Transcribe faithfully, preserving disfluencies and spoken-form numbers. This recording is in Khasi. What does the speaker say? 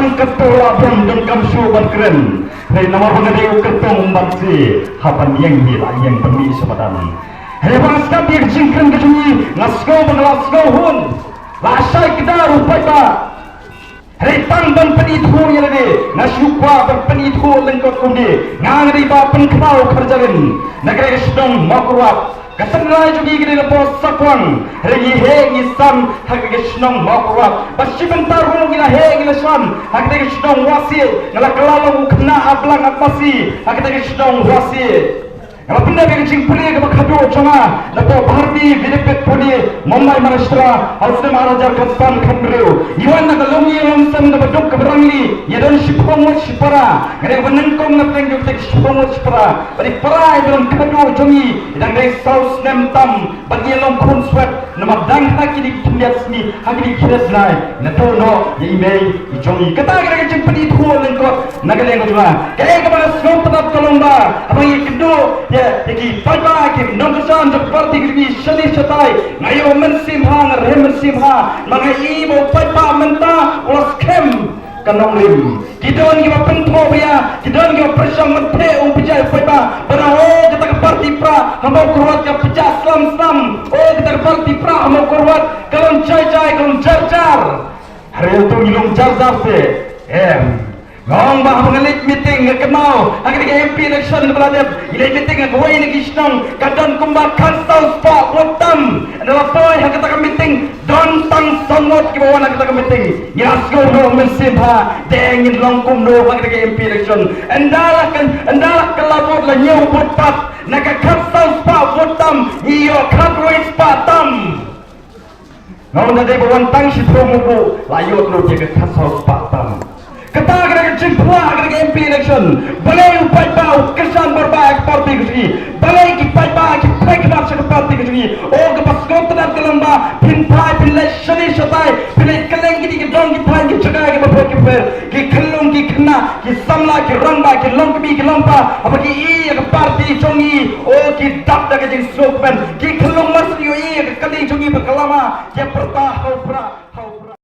Kato la biang donkam shuh ban kren. Hynrei namar ba nga dei u kyrtong um ban sih, hap ban ïeng hi la ïeng ban mih sha madan. Hynrei ba nga sngap ïa ka jingkren ka jong ngi, nga sngew ba nga la sngew hun. La shai kdar u paidbah. Hynrei tang ban pynithuh ïa lade, nga shu kwah ban pynithuh lyngkot kumne. Nga nga dei Bah Pynkhlaw Kharjahrin, na ka dei ka shnong Mawkyrwat. Ka tynrai jong ngi ka dei na Pohsakwang. Hynrei ngi heh ngi san ha ka shnong Mawkyrwat. Bad shi bynta ruh ngi la heh ngi la san ha ka dei ka shnong Wahsiej. Nga la kylla long u khynnah Ablang Abmasi ha ka dei ka shnong Wahsiej. Nga la pyndep ïa ka jingpule kaba khadduh jong nga na poh Bharati Vidyapith Pune, Mumbai Maharashtra, ha u snem ar hajar khatsan khathynriew. Ngi wan na ka longïing longsem kaba duk kaba rangli, ngi don shiphew ngut shipara. Nga dei kaba nyngkong na pdeng jong ka shiphew ngut shipara. Bad i para iba don khadduh jong ngi i dang dei saw snem tam. Bad ngi long khun swet namar dang ha kine ki khyndiat sngi, ha kine ki khyndiat bnai, nga tuh noh ïa i mei i jong ngi. Kata ka dei ka jingpynithuh lyngkot na ka liang ka jong nga. Kaei kaba nga sngewtynnat ka long ba haba ngi kynduh ïa, ïa ki paidbah, ki nongkyrshan jong ka party ka jong ngi shane shatai, nga ïoh mynsiem bha, nga rhem mynsiem bha. Namar nga i ba u paidbah mynta u la skhem ka nongrim. Ki don kiba pynthoh ba ïa, ki don kiba pyrshang ban theh u paidbah, paidbah ba na, oh, kata ka party Prah ha Mawkyrwat ka pyrshah slam slam. Oh, kata ka party Prah ha Mawkyrwat ka long jai jai, ka long jar jar. Hynrei to ngi long jar jar se. Em. Nga ong ba haba nga leit meeting nga kynmaw ha kane ka M P election kaba la dep. Ngi leit meeting ha kawei na ki shnong ka don kumba khatsaw spah vote tam. Ynda la poi ha kata ka meeting don tang saw ngut kiba wan ha kata ka meeting. Ngi la sngew noh mynsiem bha, te ngin long kumno ha kata ka M P election. Ynda la kan, ynda la kylla vote la ñiew vote pat na ka khatsaw spah vote tam, ngi ïoh khatwei spah tam. Nga ong da dei ba wan tang shiphew ngut ruh la ïoh lut ïa ka khatsaw spah tam. Kata ka dei ka jingpyrshah ka dei ka M P election. Balei u paidbah u kyrshan bor ba ïa ka party ka jong ngi? Balei ki paidbah ki pyrkhat sha ka party ka jong ngi? O, kaba sngewtynnat ka long ba phin phai phin leit shane shatai, phin leit kylleng kine ki dong ki thaiñ ki jaka kiba pher ki pher, ki khyllung ki khynnah, ki samla, ki rangbah, ki longkmie ki longpa, haba ki ïohi ïa ka party jong ngi, o, ki dap da ka jingsngewkmen. Ki khyllung mar shu ïohi ïa ka kali jong ngi ba ka la ma, ki pyrta ha u Prah.